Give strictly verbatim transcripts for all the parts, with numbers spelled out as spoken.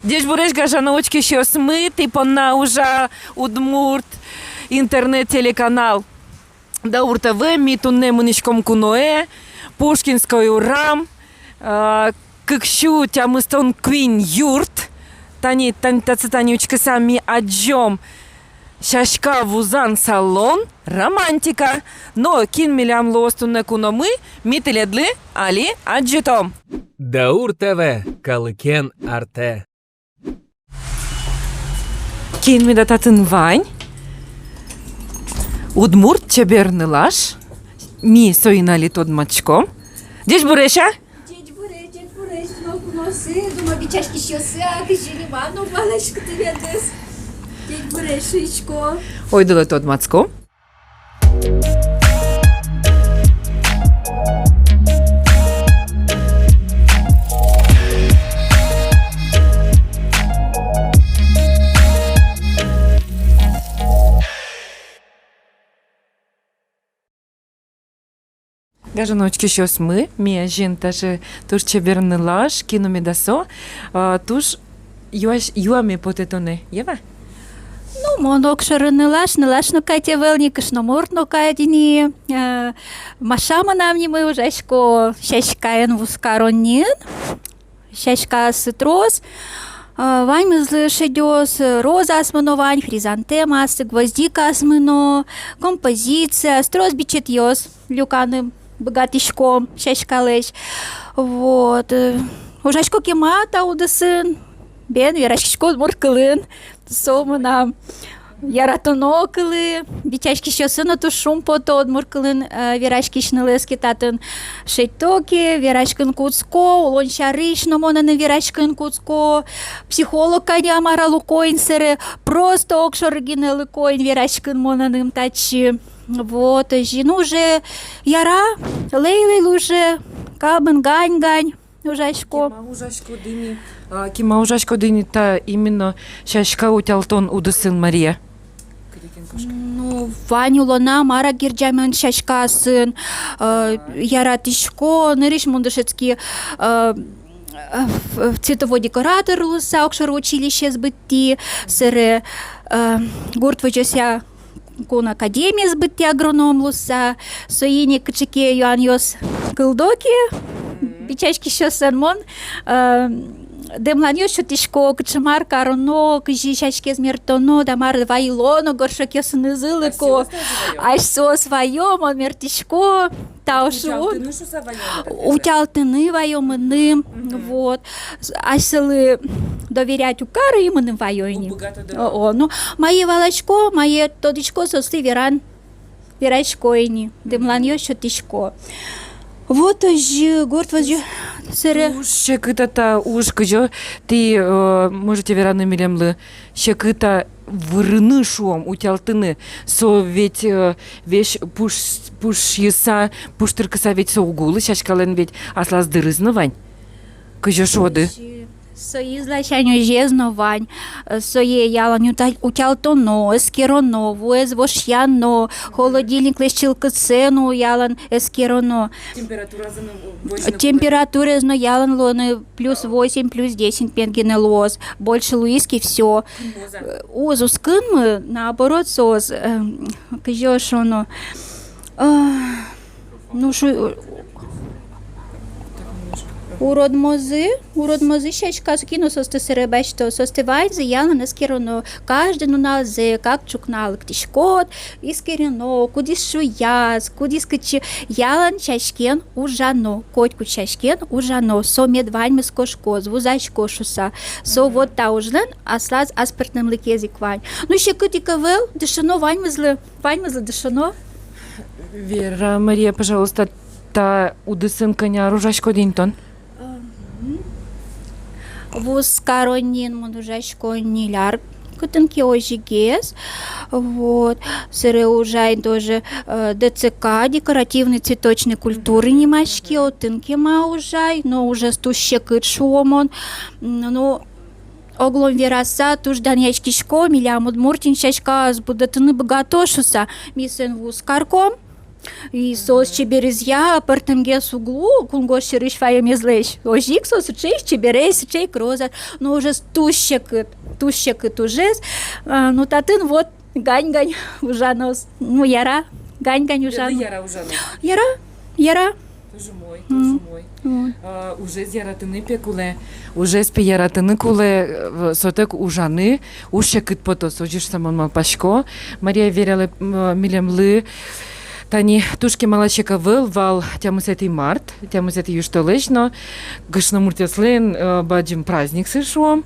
Ӟечбуресь, гажано учкисьёсмы, тӥ понна ужа удмурт интернет-телеканал Даур ТВ. Ми туннэ мынӥськом куное, Пушкинской урам, а, кык сю тямыстон куинь юрт. Тани, тани, татчы тани учкыса ми адӟом сяська вузан салон «Романтика». Но кин милям луоз туннэ куномы, ми тӥледлы али адӟытом. Даур ТВ, калыкен артэ. Кин меда татын вань? Удмурт чебер нылаш. Ми соин али тодматском. Ӟечбуресь, а? Ӟечбуресь, ӟечбуресь, но куносы, дуно бичаськисьёсы, а, кызьы ни ма но валаськытӥ ведыс. Ӟечбуресь шуисько. Ойдолэ тодматском. Гажано учкисьёсмы, ми азьын таӵе туж чебер нылаш, кин но меда со, а, туж юась-, юаме потэ тонэ, Ева? Ну, мон огшоры нылаш, нылаш но кадь ӧвӧл ни, кышномурт но кадь ини, э, Маша мынам нимы, ужасько сяськаен, вузкаронниын. Сяськаоссы трос, э, ваньмызлы шедёз, э, розаосмы но вань, хризантемаоссы, гвоздикаосмы но, композицияос, трос бичетъёс люканы быгатӥськом сяськалэсь. Вот, э, ужасько кема та удысын, бен вераськисько удмурт кылын. Со мынам яратоно кылы, бичаськисьёсы но туж шумпото удмурт кылын, э, вераськисьнылы. Эскерон татын шедьто ке, вераськыны кутско, улон сярысь но монэным вераськыны кутско, психолог кадь-а, мар-а, луко ини сыре, просто огшоры гинэ луко ини вераськыны монэным татчы. Вот, озьы, ну, уже яра, лэйлэй луэ уже, кабын гань-гань. Ужасько. Кема ужаськоды ини, а, кема ужаськоды ини та именно сяська утялтон удысын, Мария? Ну, вань улонам, мар-а, герӟамын сяськаосын, э, яратӥсько, нырысь мон дышетски, э, в, в цветовой декоратор луыса, огшоры училищеез быттӥ, сыре, э, гурт возёсъя кун академиез быттӥ агроном луыса. Соин ик кыӵе ке юанъёс кылдо ке, бичаськисьёслэн, мон, э, дэмланъёс сётӥсько, кыӵе мар кароно, кызьы сяськаез мертоно, да мар вайылоно горшокъёсынызы лыко. Асьсэос вайо, мон мертӥсько. Тау шуо. Утялтыны шуса вайо мыным. Утялтыны вайо мыным. Мгм. Вот. С-, асьсэлы доверять уг кары, и мыным вайо ини. Уг быгато, да. О, о, ну, мае валасько, мае тодӥсько, соослы веран, верасько ини. Дэмланъёс сётӥсько. Вот озьы, гурт возё-, сыре. Туж секыт-а та уж, кызьы тӥ, э, можете вераны милемлы? Секыт-а вырыны, шуом, утялтыны? Со ведь, э, весь пуш-, пушйыса, пуштыркыса ведь со уг улы, сяськалэн ведь аслаз дырыз но вань. Кызьы шуоды? Соиз ласянь озез но вань. Э, сое ялан ута-, утялтоно, эскероно, вуэз вошъяно, холодильниклэсь чылкытсэ но ялан эскероно. Температуразэ но, э, возьыны. Температураез но ялан луоно. Плюс восемь, плюс десять мед гинэ луоз. Больше луиз ке, всё. Кынмоз-а? Э, уз, уз кынмы, наоборот, соос, эм, кызьы шуоно, а, ну, шу-, уродмозы, уродмозы сяськаос, кин но соосты сыре басьто, соосты ваньзэ ялан эскероно, каждый нуналзэ, как ӵукна лыктӥськод, эскероно, кудӥз шуяз, кудӥз кытчы, ялан сяськаен ужано, котькуд сяськаен ужано, со мед ваньмыз кошкоз, вузаськоз шуса. Со вот та ужлэн аслаз аспӧртэмлыкез ик вань. Ну, секыт ик ӧвӧл, дышоно ваньмызлы, ваньмызлы дышоно. Вера, Мария, пожалуйста, та удысын кӧня ар ужаськоды ини тон? Мгм. Вузкаронниын мон ужасько ньыль ар кытын ке озьыгес. Вот. Сыре ужай тоже, э, ДЦК, декоративной цветочной культуры нимаське, отын кема ужай, но ужез туж секыт, шуо мон. М, ну, оглом вераса, туж данъяськисько, милям Удмуртиын сяськаос будэтыны быгато шуса. Ми соин вузкарком. И соос чеберезъя пӧртэмгес уг лу кунгож сьӧрысь ваемезлэсь. Озьы ик со сыӵе ик чебересь, сыӵе ик роза. Но ужез туж секыт, туж секыт ужез. А, ну, татын вот гань-гань ужано. Ну, яра, гань-гань ужано. Яра ужано. Яра, яра. Туж умой, туж умой. Вот. А, ужез яратыны пе кулэ, ужез пе яратыны кулэ, э, сотэк ужаны, уж секыт потоз, озьы шуыса мон малпасько. Мария, вералэ, м, милемлы. Тани туж кемалась ик ӧвӧл вал тямысэтӥ март, тямысэтӥ южтолэзь но, кышномуртъёслэн, э, бадӟым праздниксы шуом.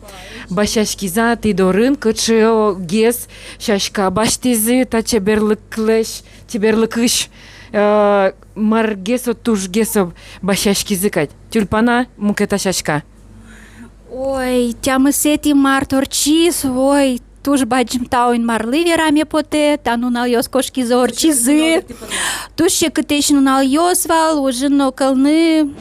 Басьяськиз-а тӥ дорын кыӵегес сяська басьтӥзы та чеберлыклэсь, чеберлыкысь, э, маргес-о, тужгес-о басьяськизы кадь? Тюльпан-а, мукет-а сяська? Ой, тямысэтӥ март ортчиз, ой, туж бадӟым тау Инмарлы вераме потэ, та нуналъёс кошкизы, ортчизы. Туж секытэсь нуналъёс вал, ужын но кӧлыны.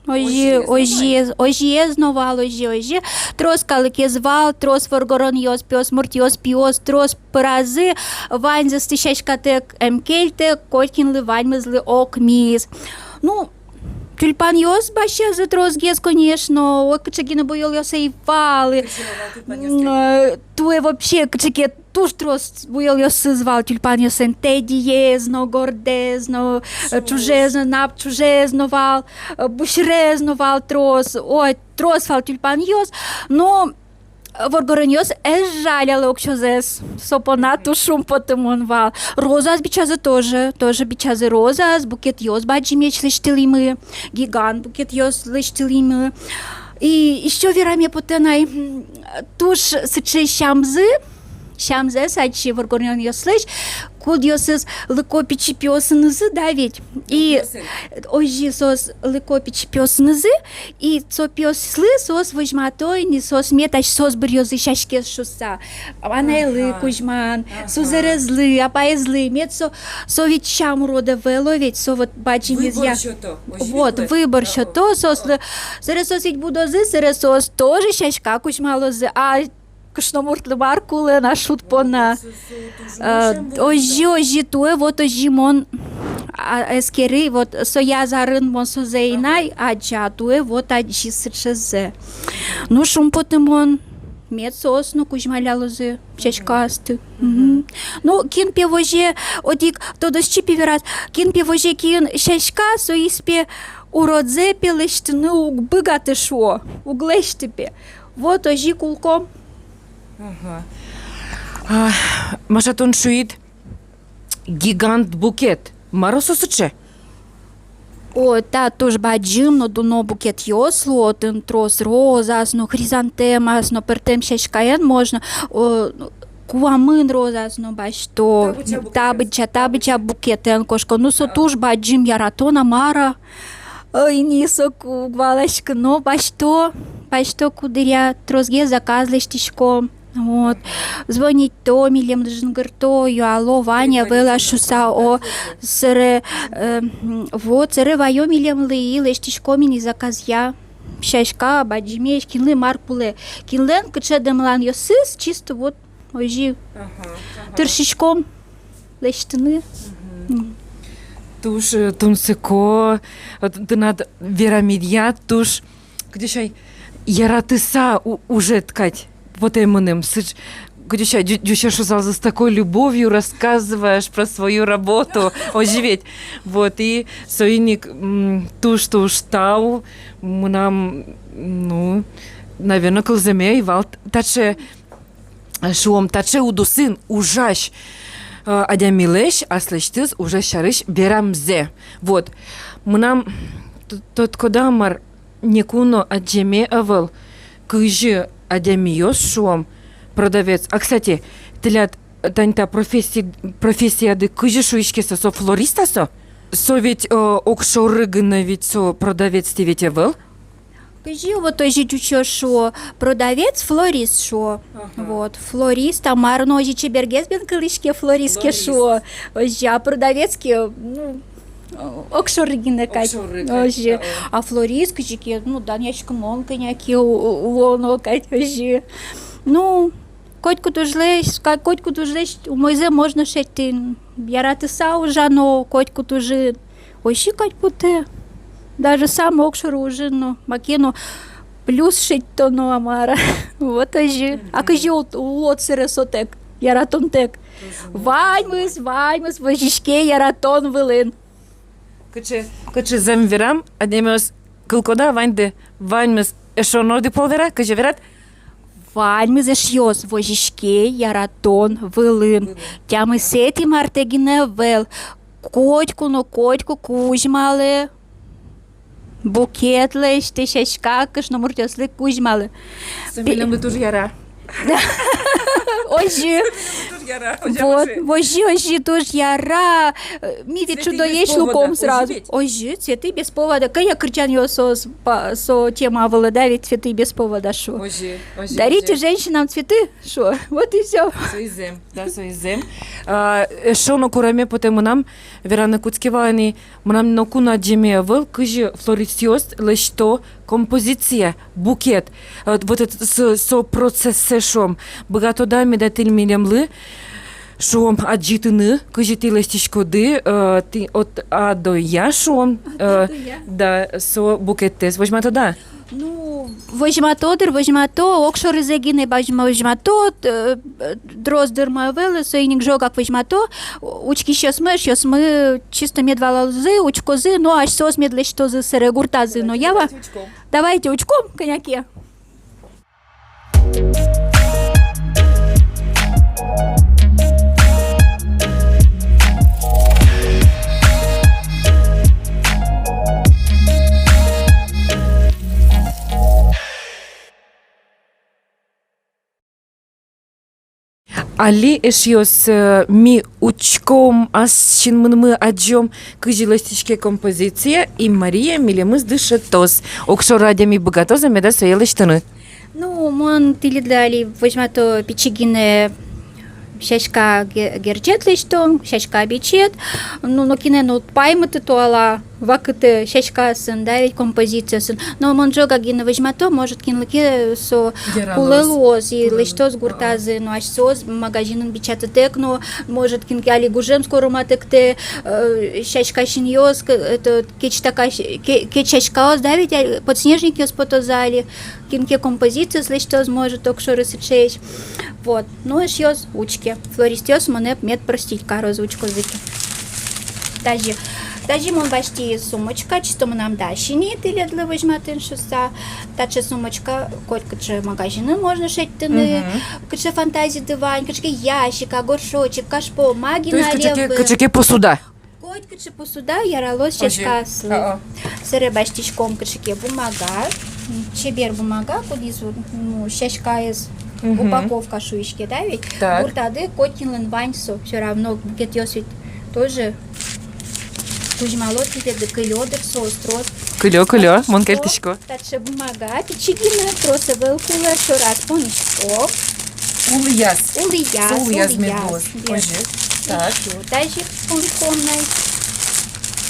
Озьы, озьы, озьы но вал, озьы, озьы. Трос калыкез вал, трос воргоронъёс, пиосмуртъёс, пиос, трос пыразы, ваньзэсты сяськатэк эмкельтэк, котькинлы ваньмызлы окмиз. Ну, тюльпанъёс басьтӥзы тросгес, конечно, ой, кыӵе гинэ буёлъёс ӧй вал. Кыӵе вал тюльпанъёс? М, э, туэ вообще кыӵе ке туж трос буёлъёсыз вал тюльпанъёслэн, тедиез но, гордэз но, э, ӵужез но, нап ӵужез но вал, э, бусьырез но вал трос, ой, трос вал тюльпанъёс, но воргоронъёс ӧз жалялэ уксёзэс. Со понна туж шумпотымон вал. Розаос бичазы тоже, тоже бичазы розаос, букетъёс бадӟымесь лэсьтылӥмы, гигант букетъёс лэсьтылӥмы. И ещё вераме потэ на, м, туж сыӵе сямзы, сямзэс адӟи воргоронъёслэсь, кудъёсыз лыко пичи пиосынызы, да ведь? И озьы соос лыко пичи пиосынызы, и со пиослы соос возьмато ини, соос мед ась соос быръёзы сяськаез шуыса. Анайлы кузьман, сузэрезлы, апаезлы, мед со, со ведь сям урод ӧвӧл ведь, со вот бадӟымезъя. Выбор сёто, озьы ведь? Вот, выбор сёто, соослы, собере соос ведь будозы, собере соос тоже сяська кузьмалозы, а кышномуртлы мар кулэ на шуд понна. Э, озьы, озьы туэ, вот озьы мон, а, эскери, вот сояз арын мон созэ ӧй на адӟы, а туэ вот адӟи сыӵезэ. Ну, шумпотымон, мед соос но кузьмалялозы сяськаосты. Мгм. Ну, кин пе возе, одӥг тодосчи пе вераз, кин пе возе киын сяська, соиз пе уродзэ пе лэсьтыны уг быгаты, шуо, уг лэсьты пе. Вот озьы кулком. Ага. А, Маша, тон шуид, гигант букет. Мар со сыӵе? О, та туж бадӟым но дуно букетъёс луо, отын трос розаос но, хризантемаос но, пӧртэм сяськаен можно, о, куамын розаос но басьто. Та быдӟа, та быдӟа букетэн кошко. Ну, со туж бадӟым яратон-а, мар-а. Ой, ини соку уг валаськы но, басьто, басьто куддыръя, тросгес заказ лэсьтӥсько. Вот. Звонить то, милемлы жингырто, юало, вань-а, ӧвӧл-а шуыса, о, собере, э, м, вот, собере ваё милемлы, и лэсьтӥськом ини заказъя. Сяська, бадӟымесь, кинлы мар кулэ. Кинлэн кыӵе дэмланъёсыз, чисто вот озьы. Ага, ага. Тыршиськом лэсьтыны. Мгм. М. Туж, э, тунсыко, вот тынад верамедъя туж, кыӵе ай, яратыса у-, ужед кадь. Вот и мыным сыӵ-, кыӵе ай, ӟу-, ӟуч шуысалзы, с такой любовью рассказываешь про свою работу. Озьы ведь. Вот, и соин ик, м, туж-туж тау, мынам, ну, наверно, кылзэме ӧй вал таӵе, шуом, таӵе удысын ужась, э, адямилэсь аслэсьтыз ужез сярысь верамзэ. Вот. Мынам т-, тодӥськоды-а, мар, некуно адӟеме ӧвӧл, кызьы адямиос, шуом, продавец. А, кстати, тӥляд тани та професси-, профессияды кызьы шуиське со, со флорист-а со? Со ведь, э, огшоры гинэ ведь со продавец-то ведь ӧвӧл. Кызьы вот озьы ӟучъёс шуо, продавец, флорист шуо. Ага. Вот, флорист, а мар но озьы чебергес бен кылӥське, флорист ке шуо. Озьы, а продавец ке, ну, огшоры гинэ кадь. Огшоры кадь, озьы. Да. А флорист кызьы ке, ну, данъяськымон кӧня ке у-, у-, улоно кадь, озьы. Ну, Котькуд ужлэсь, ка-, котькуд ужлэсь умойзэ можно шедьтыны. Яратыса ужано котькуд ужын. Озьы кадь потэ. Даже самой огшоры ужын но, маке но плюс шедьтоно, а мар-а. Вот озьы. А кызьы ул-, улод сэре сотэк, яратонтэк? Ваньмыз, ваньмыз возиське яратон вылын. Кыӵе, кыӵе зэм верам, адямиос, кылӥськоды-а ваньды, ваньмыз, эшшо но одӥг пол вера, кызьы верад? Ваньмыз, эшъёс, возиське яратон вылын. Вылын. Тямысэтӥ мартэ гинэ ӧвӧл. Котьку но, котьку кузьмалэ. Букет лэсьтэ, сяська, кышномуртъёслы кузьмалэ. Со милемлы туж яра. Озьы. Туж яра, озьы. Вот, озьы, озьы, туж яра. Э, ми ведь шудоесь луом сразу. Озьы, цветы без повода. Кӧня кырӟанъёс со, па-, со тема вылэ, да, ведь цветы без повода шуо. Озьы, озьы. Дарите женщинам цветы, шуо. Вот и всё. Со и зэм, да, со и зэм. А, эшшо но куреме потэ мынам, вераны кутски вал ини, мынам ноку но адӟеме ӧвӧл, кызьы флористъёс лэсьто композиция, букет. Э, вот это, со, со процессэ, шуом, быгатоды-а меда тӥ милемлы, шуом, адӟытыны, кызьы тӥ лэсьтӥськоды, э, тӥ от А до Я, шуом, э, да, со букетэз. Возьматоды-а? Ну, возьмато дыр, возьмато, огшорызэ гинэ возьма-, возьмато, э, э, трос дырмы ӧвӧл, соин ик ӝогак возьмато, учкисьёсмы, эшъёсмы чисто мед валалозы, учкозы, но асьсэос мед лэсьтозы сэре гуртазы но, ява? Давайте учком, кӧня ке. Али, эшъёс, э, ми учком, ас синмынымы адӟом, кызьы лэсьтӥське композиция, и Мария милемыз дышетоз. Огшоры адями быгатоз-а меда сое лэсьтыны? Ну, мон тӥледлы али возьмато пичи гинэ сяська ге-, герӟет лэсьтон, сяська бичет. Ну, нокинэ но уд паймыты туала вакытэ сяськаосын, да, ведь, композициосын. Но мон ӝогак гинэ возьмато, может, кинлы ке со кулэ луоз и лэсьтоз гуртазы, но асьсэос магазинын бичатытэк но, может, кин ке али гужем скоро матэктэ, э, сяська синъёс, к-, это, кечтака с-, ке-, кечсяськаос, да, ведь, али подснежникъёс потозы али. Кин ке композициос лэсьтоз, может, огшоры сыӵеесь. Вот. Ну, эшъёс, учке. Флористъёс монэ мед простить карозы, учкозы ке. Тазьы. Тазьы мон басьтӥ сумочка, чисто мынам дась ини тӥледлы возьматыны шуыса. Таӵе сумочка котькыӵе магазинын можно шедьтыны. Мгм. Кыӵе фантазиды вань, кыӵе ке ящик, а, горшочек, кашпо, ма гинэ али ӧвӧл. То есть кыӵе ке, кыӵе ке посуда. Котькыӵе посуда яралоз сяськаослы. Ага. Сэре басьтӥськом кыӵе ке бумага, м, чебер бумага, кудӥз, ну, сяськаез, мгм, упаковка шуиське, да ведь? Так. Гуртады котькинлэн вань со, всё равно букетъёс ведь тоже кузьмало тӥледлы, кылё дыр соос трос. Кылё, кылё, мон кельтӥсько. Таӵе бумага, пичи гинэ, трос ӧвӧл кулэ, шораз понӥськом. Улӥяз. Улӥяз, со улӥяз, улӥяз мед луоз. Озьы. Так. Ещё тазьы понӥськом на.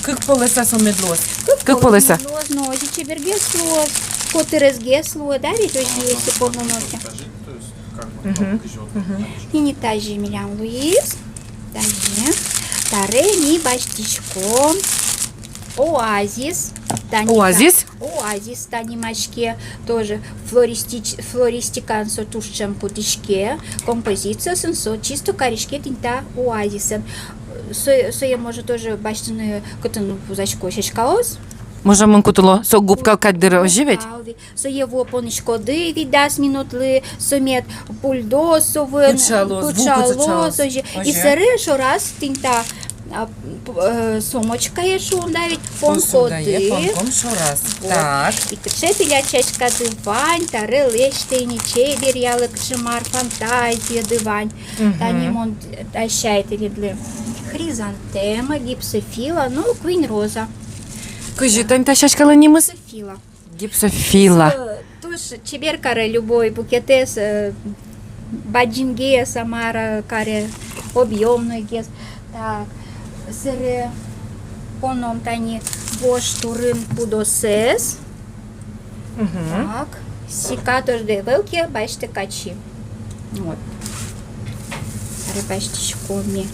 Кык пӧлэса со мед луоз. Кык пӧлэса. Кык пӧлэса мед луоз, но озьы чебергес луоз, котыресгес луоз, да, ведь озьы, если поно ноке. Мгм. Мгм. Ини тазьы милям луиз. Тазьы. Табере ми басьтӥськом оазис. Тани та-, оазис? Оазис тани маке, тоже флористич-, флористикаын со туж ӵем кутӥське, композициосын со чисто кариське тӥни та оазисэн. Со-, сое можно тоже басьтыны, кытын вузасько сяськаос. Можно мон кутыло, со губка кадь дыр, озьы ведь? Губка, озьы. Сое вуо понӥськоды вить-дас минутлы, со мед пульдоз со вуэн, пыӵалоз, пыӵалоз, ву пыӵалоз, озьы. Озьы. И сэре шораз тӥни та, а, п-, э, сумочкае, шуом, да ведь, посудае понӥськоды. Понӥськом шораз. Вот. Так. И кыӵе тӥляд сяськады вань, табере лэсьтэ ини, чеберъялэ, кыӵе мар фантазияды вань. Мгм. Тани мон дасяй тӥледлы хризантема, гипсофила, ну, куинь роза. Кызьы тани та сяськалэн нимыз? Гипсофила. Гипсофила. Со туж чебер каре любой букетэз, э, бадӟымгес, а мар-а, каре объёмнойгес. Так, сэре поном тани вож турын пудосэз. Мгм. Так, сикатожде вылке басьтэ качи. Вот. Басьтӥськомы.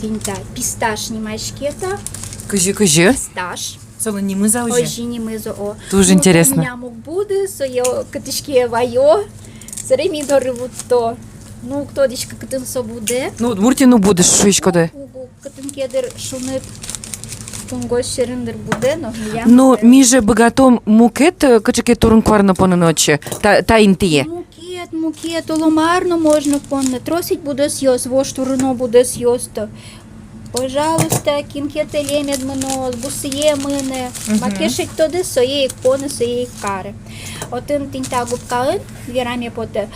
Тӥни та писташ нимаське та. Кызьы, кызьы? Писташ. Солэн нимыз-а озьы? Озьы нимыз, о. Туж интересно. Ну, милям уг буды, сое кытысь ке ваё, собере ми доры вутто. Ну, уг тодӥськы, кытын со будэ. Ну, Удмуртиын уг буды, шуиськоды. Уг, уг, кытын ке дыр шуныт кунгож сьӧрын дыр будэ, но милям. Ну, ми же быгатом мукет, э, кыӵе ке турын-куар но поныны отчы, та, та интые. Мукет, мукет, оло мар но можно поныны. Трос ик будосъёс, вож турын но будосъёс-то. Пожалуйста, кин ке тэле мед мыноз, бусые мынэ. Мгм. Маке шедьтоды, сое ик поны, сое ик кары. Отын тӥни та губкаын, вераме потэ,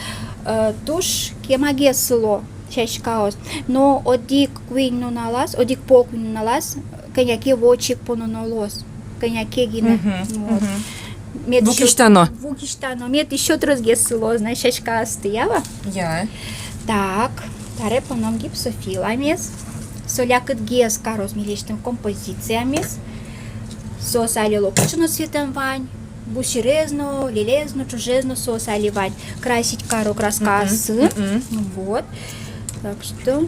э, туж кемагес сыло сяськаос. Но одӥг-куинь нуналаз, одӥг пол-куинь нуналаз кӧня ке вочек пононо луоз. Кӧня ке гинэ. Мгм, вот. Мгм. Мед ещё вукисьтано. Вукисьтано. Мед ещё тросгес сылоз на сяськаосты, ява? Я. Так, таре поном гипсофиламес. Со лякытгес кароз милесьтым композициямес. Соос али олокыӵе но цветэн вань. Бусырез но, лилез но, ӵужез но соос али вань. Красить каро краскаосын. Мгм, мгм. Вот. Так что,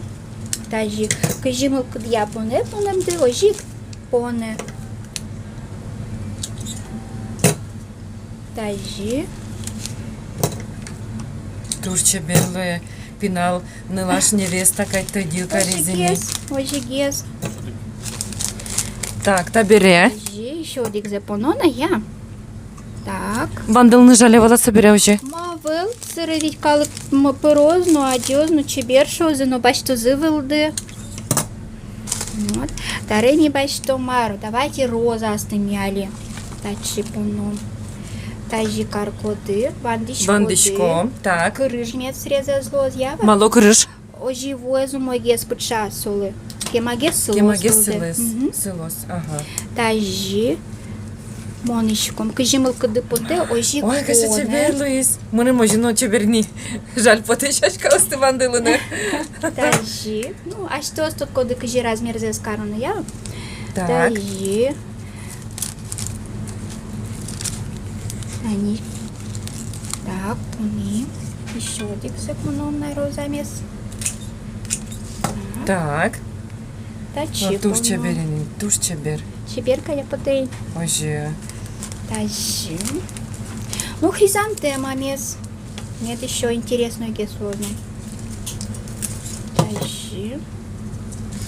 тазьы кызьы мылкыдъя понэ, понэмды, озьы ик понэ. Тазьы. Туж чебер луэ, пинал нылаш, невеста кадь тӧдьы каризы ини. Озьыгес, озьыгес. Так, табере. Тазьы ещё одӥгзэ поно на, я. Так. Вандылыны жаль ӧвӧл-а собере озьы? Ма ӧвӧл, собере ведь калык м-, пыроз но, адӟоз но, чебер шуозы но, басьтозы вылды. Вот. Таре ми басьтом мар, давайте розаосты ми али татчы поном. Тазьы каркоды, вандӥськоды. Вандӥськом, так. Кырыж мед срезаз луоз, ява? Малы кырыж? Озьы вуэз умойгес пыӵа солы. Кемагес сылоз. Кемагес сылоз. Мгм. Сылоз, ага. Тазьы. Мон ещё ком, кызьы мылкыды потэ, озьы ик. Ой, кызьы чебер луиз. Мыным озьы но чебер ни. Жаль потэ сяськаосты вандылыны. Тазьы. Ну, асьтэос тодӥськоды, кызьы размерзэс кароно, я. Так. Тазьы. Ани. Так, пони. Ещё одӥгзэ поном на розамес. Так. Так. Татчы поном. О, туж чебер ини, туж чебер. Чебер кадь потэ ини. Озьы. Тазьы. Ну, хризантемамес. Мед ещё интереснойгес луоз на. Тазьы.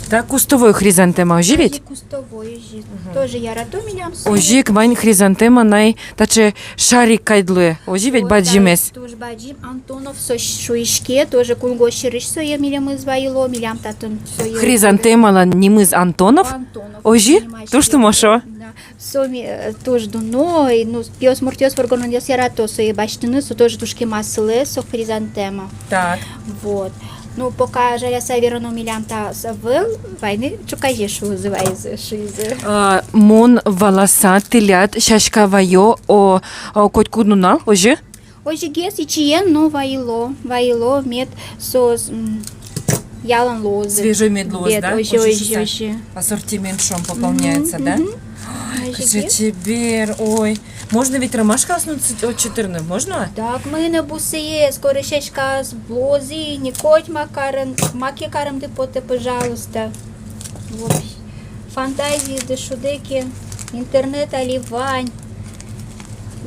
Та кустовой хризантема, озьы ведь? Тазьы кустовой, озьы. Мгм. Тоже ярато милям сое. Озьы ик вань хризантема най, таӵе шарик кадь луэ. Озьы ведь? Ой, бадӟымесь. Туж бадӟым. Антонов со шуиське, тоже кунгож сьӧрысь сое милемыз вайыло, милям татын сое. Хризантемалэн нимыз Антонов? Антонов. Озьы? Нимаське. Туж тумошо. Да. Со ми-, э, туж дуно, и, ну, пиосмуртъёс, воргоронъёс ярато сое басьтыны, со тоже туж кема сылэ, со хризантема. Так. Вот. Ну, пока жаляса верано, милям та со ӧвӧл, вайыны ӵуказе шуозы, вайизы, шуизы. А, мон валаса, тӥляд сяська ваё, о, о, котькуд нунал, озьы? Озьыгес ичиен но вайыло, вайыло, мед соос, м, ялан луозы. Свежой мед луоз, да? Озьы, озьы, озьы. Ассортимент, шуом, пополняется, да? Мгм, мгм. Ой, кыӵе чебер, ой. Можно ведь ромашкаос но ц-, отчы тырыны, можно? Так, мынэ бусыез, кори сяськаос луозы ини, коть ма карем, маке каремды потэ, пожалуйста. Вот. Фантазиды шудэ ке, интернет али вань.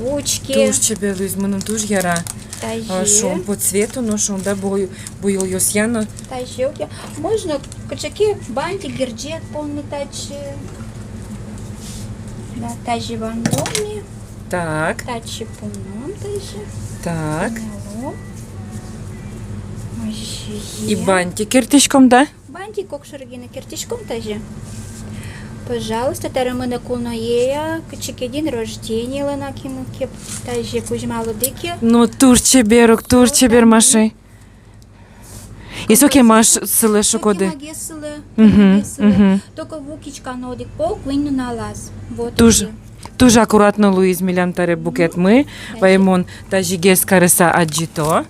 Учке. Туж чебер луиз, мыным туж яра. Тазьы. А, шуом, по цвету но, шуом, да, буй-, буёлъёсъя но. Тазьы, окей. Можно кыӵе ке бантик, герӟет поны татчы. Да, тазьы вандоме. Так. Татчы поном, тазьы. Так. Поном. Озьы. И бантик керттӥськом, да? Бантик огшоры гинэ керттӥськом тазьы. Пожалуйста, таре мынэ куное, кыӵе ке день рождениелэн акимы ке тазьы кузьмалоды ке. Ну, туж чебер ук, туж чебер, Маша. И со кемагес сылэ, шукоды. Кемагес сылэ, мгм, кемагес сылэ. Мгм. Только вукиськоно одӥг пол куинь нуналаз. Вот. Туж, туж аккуратно луиз милям таре букетмы. Мгм. Вай мон тазьыгес карыса адӟыто.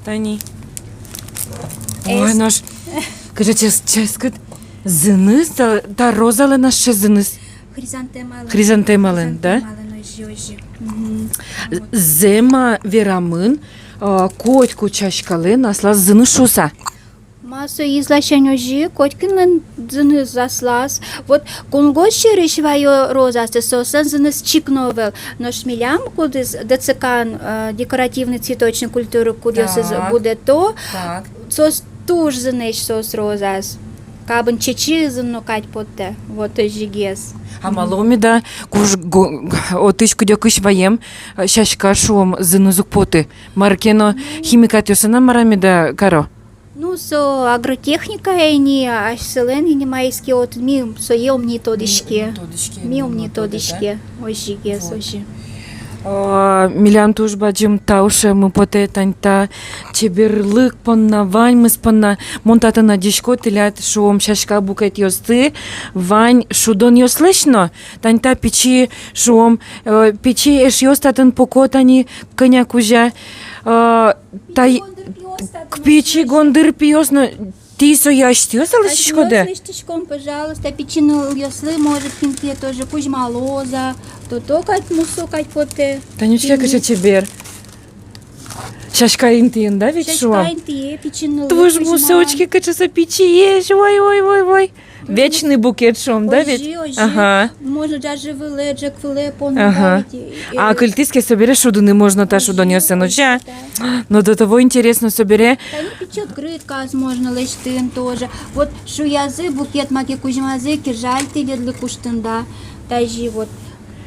Тани. Ой, нош кыӵе чес-, ческыт. Зыныз, та, та розалэн ассэ зыныз. Хризантемалэн. Хризантемалэн, да? Хризантемалэн, озьы, озьы. Мгм. З-, зэм-а верамын, а, котькуд сяськалэн аслаз зыныз шуыса? А со из ласянь озьы, котькинлэн зыныз аслаз. Вот кунгож сьӧрысь ваё розаосты, соослэн зыныз чик но ӧвӧл. Нош милям, кудӥз ДЦК-ын, э, декоративный цветочный культура, кудъёсыз, так, будэто, так, соос туж зынэсь соос розаос. Кабын чечы зын но кадь потэ. Вот озьыгес. А малы меда куж-, го-, отысь кыдёкысь ваем, э, сяська, шуом, зыныз уг поты? Мар ке но химикатъёсын-а, мар-а меда каро? Ну, со агротехника ини, асьсэлэн ини маиз ке отын, ми сое ум ни тодӥське. Ми ум ни тодӥське, да? Ми ум ни тодӥське. Озьыгес, вот, озьы. А, милям туж бадӟым тау шуэммы потэ тань та чеберлык понна, ваньмыз понна. Мон татын адӟисько тӥляд, шуом, сяська букетъёсты вань шудонъёслэсь но. Тань та пичи, шуом, э, пичи эшъёс татын пуко тани кӧня кузя. Э, Тай, пичи гондыр пиос татын, пичи гондыр пиос но, тӥ сое асьтэос-а лэсьтӥськоды? Асьтэос лэсьтӥськом, пожалуйста, пичи нылъёслы, может, кин ке тоже кузьмалоз-а, то-то кадь мусо кадь потэ. Тани учке, кыӵе чебер. Сяська интыын, да, ведь, шуом? Сяська интые, пичи нылы кузьма. Туж мусо, учке, кыӵе со пичиесь, ой, ой, ой, ой. Вечный букет, шуом, да ведь? Озьы, озьы. Ага. Можно даже вылэ, ӝӧк вылэ понна, ага, да ведь, э, а кыльтӥз ке, собере шудыны можно та шудонъёсын, озьы, озьы, да. Но до того интересно, собере. Тани пичи открыткаос можно лэсьтыны тоже. Вот шуязы букет, маке кузьмазы ке, жаль тӥледлы куштыны, да. Тазьы вот.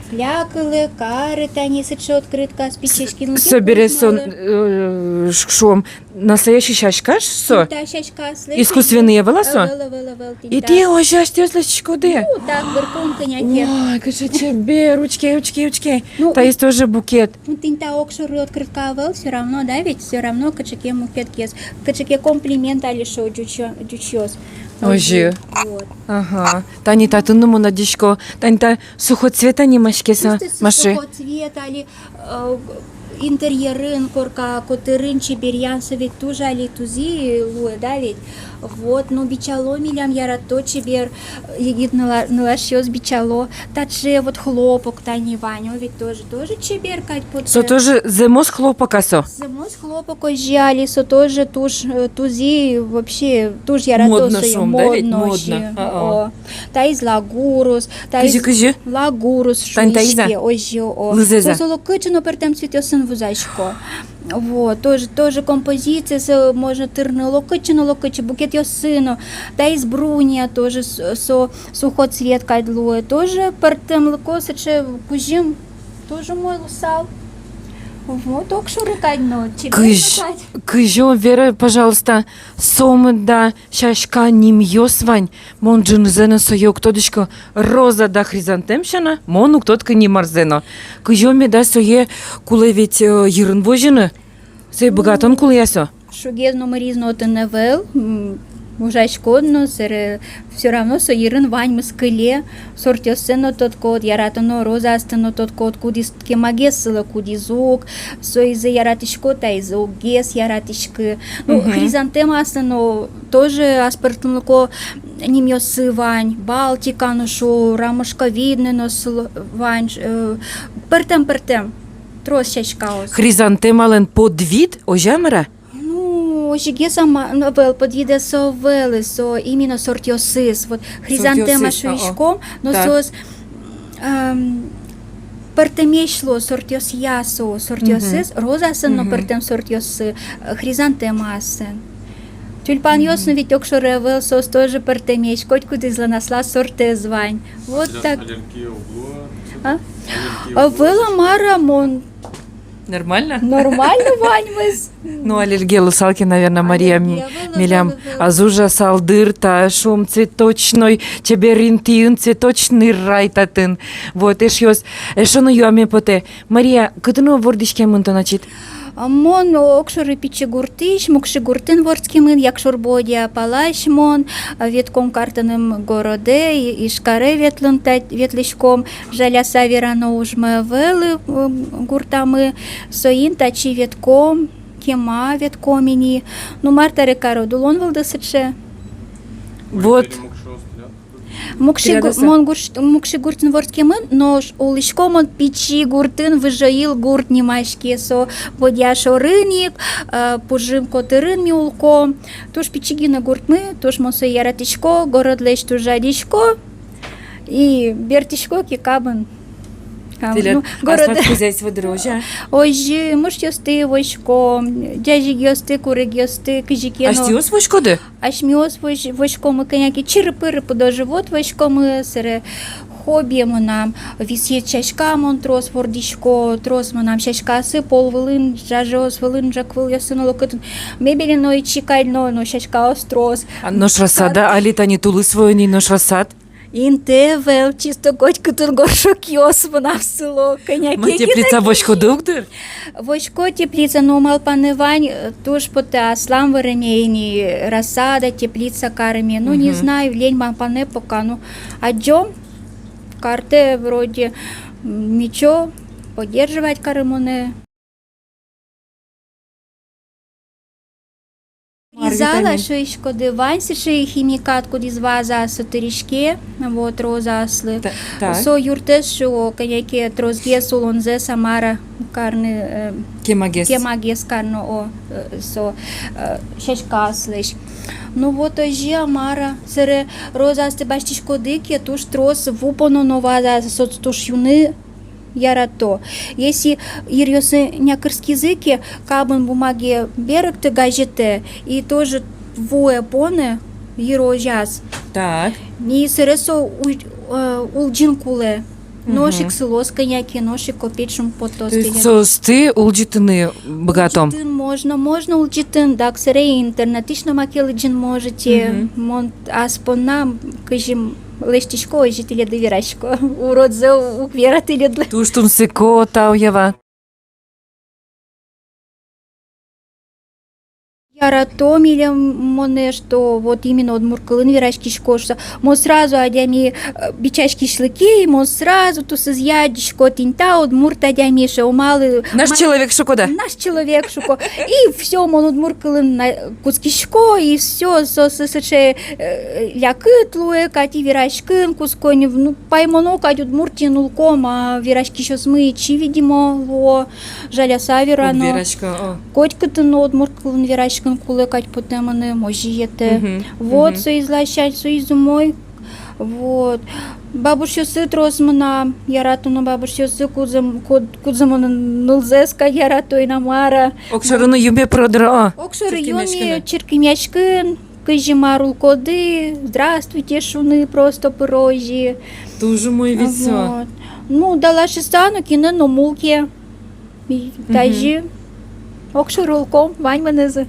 Клякылэ, кары, тани сыӵе открыткаос пичиесь кинлы ке кузьмало. Собере со, э, ш-, шуом, настоящий сяська-а со? Тӥни та сяськаослэн. Искусственный ӧвӧл-а со? Ӧвӧл, ӧвӧл, ӧвӧл, тӥни та. И тӥ озьы асьтэос лэсьтӥськоды? Ну, так, бырком кӧня ке. Ой, кыӵе чебер, учке, учке, учке. Ну, таиз тоже букет. Ну, тӥни та огшоры открытка ӧвӧл, всё равно, да ведь, всё равно кыӵе ке мукетгес, кыӵе ке комплимент али, шуо, ӟучъё-, ӟучъёс. Озьы. Вот. Ага. Тани татын но мон адӟисько, тани та сухоцвет-а нимаське со, Маша? Чисто сухоцвет али, э, интерьерын, корка котырын чеберъян, со ведь туж али тузы луэ, да ведь? Вот, ну, бичало милям, ярато чебер, э, егит ныла-, нылашъёс бичало. Таӵе вот хлопок тани вань, о, ведь тоже, тоже чебер кадь потэ. Со тоже зэмос хлопок-а со? Зэмос хлопок озьы али, со тоже туж, э, тузы, вообще, туж ярато сое. Модно, шуом, да ведь? Модно, модно озьы. А-а. О. Таиз лагурус, таиз... Кызьы, кызьы? Лагурус шуиське, озьы, о. Тань таиз-а? Лызэз-а? Со солы кыӵе но пӧртэм цветъёсын вузасько. Вот, тоже, тоже композиция, со можно тырыны локытчы но локытчы, букетъёсын но. Таиз бруния тоже, с-, со сухоцвет кадь луэ. Тоже пӧртэмлыко, сыӵе кузьым, тоже умой луысал. Вот, огшоры кадь но, чебер кадь. Кызь-, кызьы, вера, пожалуйста, сомында сяська нимъёс вань, мон ӝынызэ но сое уг тодӥськы, роза да хризантем сяна, мон уг тодӥськы нимарзэ но. Кызьы меда сое кулэ ведь, э, йырын возьыны, сое быгатон кулэ-а со? Шугез номыриз но отын ӧвӧл, м, ужаськод но, сэре всё равно со йырын ваньмыз кыле, сортъёссэ но тодӥськод, яратоно розаосты но тодӥськод, кудӥз кемагес сылэ, кудӥз уг, соизэ яратӥськод, таизэ уггес яратӥськы. Ну, мгм, хризантемаослэн но тоже аспӧртэмлыко нимъёссы вань, Балтика но шуо, ромашковидный но сыл-, вань, э, пӧртэм-пӧртэм, трос сяськаос. Хризантемалэн подвид, озьы-а, мар-а? Ну, озьыгес-а, ма-, ну, ӧвӧл, подвидэ со ӧвӧл, со именно сортъёсыз. Вот хризантема шуиськом, но соос, эм, пӧртэмесь луо сортъёсъя со, сортъёсыз, розаосын но пӧртэм сортъёссы, э, хризантемаосын. Тюльпанъёс но ведь огшоры ӧвӧл, соос тоже пӧртэмесь, котькудӥзлэн аслаз сортэз вань. Вот так. Аллергия уг луы-а? А? Аллергия уг луы-а? Ӧвӧл-а, мар-а, мон Нормально? Нормально ваньмыз. Ну, аллергия луысал ке, наверно, Мария, м-, аллергия, ӧвӧл, милям ӧвӧл, ӧвӧл. Аз ужасал дыр та, шуом, цветочной, чебер интыын цветочный рай татын. Вот, эшъёс, эшшо но юаме потэ. Мария, кытын но вордӥськемын тон ачид? А мон огшоры пичи гуртысь, Мукши гуртын вордӥськемын, Якшур-Бӧдья палась мон, а, ветком картыным городэ, И-, Ижкаре ветлын та-, ветлӥськом. Жаляса верано, ужмы ӧвӧл, э, гуртамы, соин татчы ветком, кема ветком ини. Ну, мар табере карод, улон вылды сыӵе. Вот. Мукши гу-, мон гурт-, Мукши гуртын вордскемын, нош улӥсько мон пичи гуртын, Выжоил гурт нимаське со, Бодья шорын ик, э, пужым котырын ми улӥськом. Туж пичи гинэ гуртмы, туж мон сое яратӥсько, городлэсь туж жадисько и бертӥсько ке кабын. Кабын, тӥляд, ну, город, аслад хозяйство дыр, озьы-а? Озьы, мышъёсты возиськом, ӟазигъёсты, курегъёсты, кызьы ке но. Асьтэос возиськоды? Асьмеос возь-, возиськомы кӧня ке, чыры-пыры пудо-живот возиськомы, сэре хобби мынам, висъет сяська мон трос вордӥсько, трос мынам сяськаосы пол вылын, ӝажыос вылын, ӝӧк вылъёсын, олокытын, мебелино ичи кадь но, но сяськаос трос. А нош рассада, али тани тулыс вуэ ини, нош рассад? Инты ӧвӧл, чисто котькытын горшокъёс мынам сыло, кӧня ке. Ма, теплица возиськоды ук дыр? Возисько теплица, но малпанэ вань, э, туж потэ аслам вырыме ини, рассада, теплица карыме. Ну, не знаю, лень малпанэ пока, ну, адӟом, картэ вроде, м, ничего, поддерживать каро монэ. Изала, шуиськоды, вань сыӵе химикат, кудӥз вазаосы тыриське, вот, розаослы. Та-, так. Со юртэз, шуо, кӧня ке тросгес улонзэс а мар-а карны, э, кемагес. Кемагес карны, о, э, со, э, сяськаослэсь. Ну вот, озьы а мар-а, сэре розаосты басьтӥськоды ке, туж трос ву пононо вазаосы, соос туж юны ярато. Если йыръёсы някырскизы ке, кабын бумаге берыкты, газетэ, и тоже вуэ понэ йырозяз. Так. И сэре со у-, э, улӟыны кулэ. Нош ик сылоз кӧня ке, нош ик копеечкаос потоз. То есть соосты улӟытыны быгатом? Улӟытыны можно, можно улӟытыны, дак сэре интернетысь но маке лыдӟыны можете. Мгм. Мон ас понна кызьы лэсьтӥсько, озьы тӥледлы верасько. Уродзэ уг вера тӥледлы. Туж тунсыко, тау, Ева. Ярато милем монэ, что вот именно удмурт кылын вераськисько шуса. Мон сразу адями, э, бичаськисьлы ке, и мон сразу тусызъя адӟисько: тӥни та удмурт адями, шуо, малы. Наш ма-, человек, шуко, да? Наш человек, шуко. И всё, мон удмурт кылын на-, кутскисько, и всё, со, со, сыӵе, э, лякыт луэ кадь и вераськыны кутско ни, ну, паймоно кадь, Удмуртиын улӥськом, а вераськисьёсмы ичи, видимо, луо, жаляса верано. Уг верасько, о. Котькытын но удмурт кылын вераськыны кулэ кадь потэ мыным, озьы йӧтэ. Мгм. Вот, мгм. Соиз ласянь, соиз умой. Вот. Бабушъёсы трос мынам, яратоно бабушъёсы, кудзэ м-, куд-, кудзэ мон нылзэс кадь ярато, ина мар-а. Огшоры но юнме пыро дыр, о. Огшоры юнме, чырткемъяськыны, кызьы мар улӥськоды, здравствуйте шуыны просто пыро озьы. Туж умой ведь со. Вот. Ну, далашыса но кинэ но мул ке. И, мгм, тазьы огшоры улӥськом, ваньмынызы.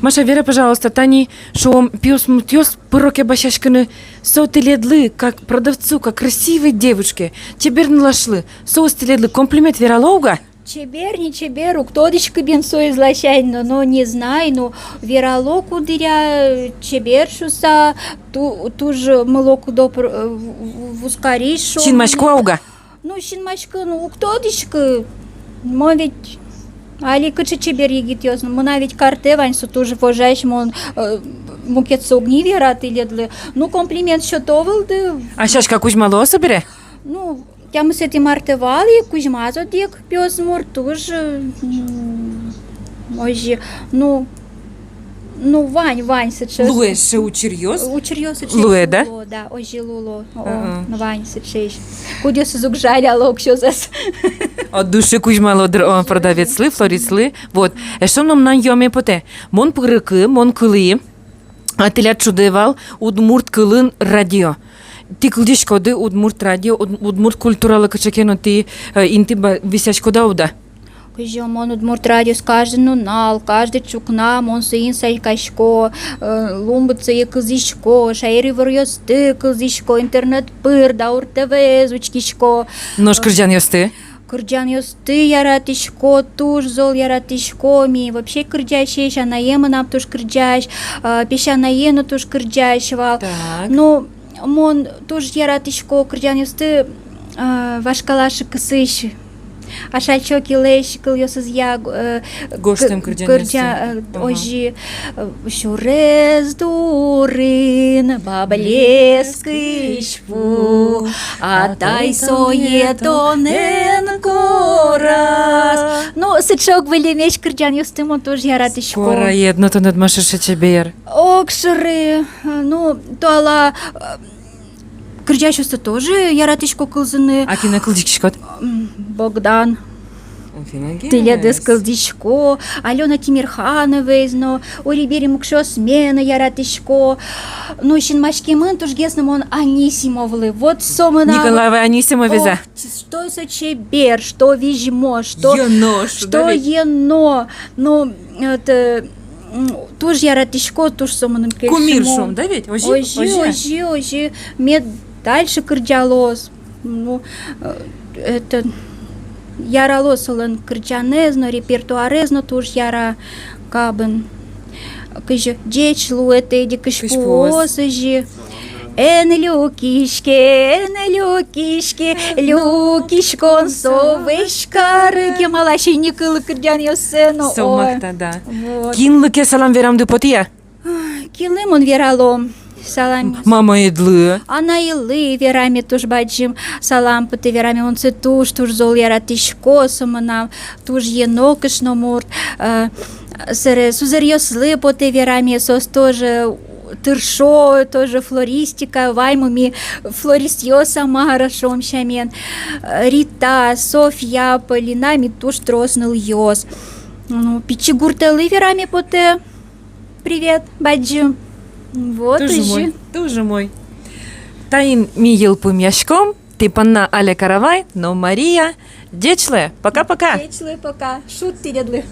Маша, вера, пожалуйста, тани, шуом, пиосмуртъёс пыро ке басьяськыны, со тӥледлы, как продавцу, как красивой девушке, чебер нылашлы, соос тӥледлы комплимент верало уга? Чебер, не чебер, уг тодӥськы бен соиз ласянь но, но не знай, но верало куддыръя, э, чебер шуса, ту-, туж мылокыдо пр-, э, в-, в-, вузкарись, шуом. Синмасько-а уга? Ну, синмаськыны уг тодӥськы, мон ведь али кыӵе чебер егитъёс, но мынам ведь картэ вань, со туж вожась, мон, э, мукетсэ уг ни вера тӥледлы. Ну, комплимент сёто вылды. А сяська кузьмало-а собере? Ну, тямысэтӥ мартэ вал ик, кузьмаз одӥг пиосмурт, туж, м, озьы, ну, ну, вань, вань сыӵе. Луэ сыӵе учыръёс? Учыръёс сыӵе. Луэ, да? Луо, да, озьы луо. О, ага, вань сыӵеесь. Кудъёсыз уг жаляло уксёзэс. От души кузьмало дыр, о, продавецлы, флористлы. Вот. Эшшо но мынам юаме потэ. Мон пырыку, мон кылӥ. А тӥляд шудэ вал удмурт кылын радио. Тӥ кылзӥськоды удмурт радио, уд-, удмурт культуралы кыӵе ке но тӥ, э, инты ба-, висъяськоды-а, уд-а? Кызьы мон удмурт радиоез каждый нунал, каждый ӵукна мон соин сайкасько, э, лумбыт сое кылзӥсько, шаер иворъёсты кылзӥсько, интернет пыр, Даур ТВ-ез учкисько. Нош кырӟанъёсты? Кырӟанъёсты яратӥсько, туж зол яратӥсько. Ми вообще кырӟасесь, анае мынам туж кырӟась, а, песянае но туж кырӟась вал. Так. Ну, мон туж яратӥсько кырӟанъёсты, а, вашкала шыкысысь. Ашальчи Окилэсь кылъёсызъя, э, гожтэм к-, кырӟанъёсты. Кырӟа-, э, ага. Озьы, э, сюрес дурын баблес кызьпу, атай сое тонэн кораз. Ну, сыӵе ог выллемесь кырӟанъёсты мон туж яратӥсько. Скоро ед но тонэд, Маша, сыӵе чебер. Огшоры, ну, туала, э, кырӟасьёсты тоже яратӥсько кылзыны. А кинэ кылзӥськод? М, Богдан. Тӥледыз кылзӥсько, Алёна Тимирхановаез но, Урибери Мукшосме но яратӥсько. Ну, синмаськемын тужгес но мон Анисимовлы. Вот со мынам. Николай Анисимовез-а? О, что со чебер, что визьмо, что ено, что ено. Ну, это, м, туж яратӥсько, туж со мыным кельшымон. Кумир шуом, да ведь? Озьы, озьы, озьы, озьы. Мед дальше кырӟалоз. Ну, э, это, яралоз солэн кырӟанэз но, репертуарез но туж яра кабын. Кызьы «Ӟеч лу», это эдик кызьпуос озьы. Эн люкиське, эн люкиське, люкиськон со вӧсь карысь. Кемалась ини кылы кырӟанъёссэ но. Со махта, да. Вот. Кинлы ке салам верамды потэ-а? Кинлы мон верало салам? Мамаедлы. Анаелы вераме туж бадӟым салам потэ вераме. Мон сое туж-туж зол яратӥсько, со мынам туж ено кышномурт. Э, сэре сузэръёслы потэ вераме, соос тоже тыршо, тоже флористика, ваньмы ми флористъёс, а мар-а, шуом сямен. Э, Рита, Софья, Полина, ми туж трос нылъёс. Ну, пичи гуртэлы вераме потэ. Привет, бадӟым. Вот. Туж озьы. Умой, туж умой. Таин ми йылпумъяськом, тӥ понна Аля Каравай но Мария. Ӟеч луэ, пока-пока. Ӟеч луэ, пока. Шуд тӥледлы.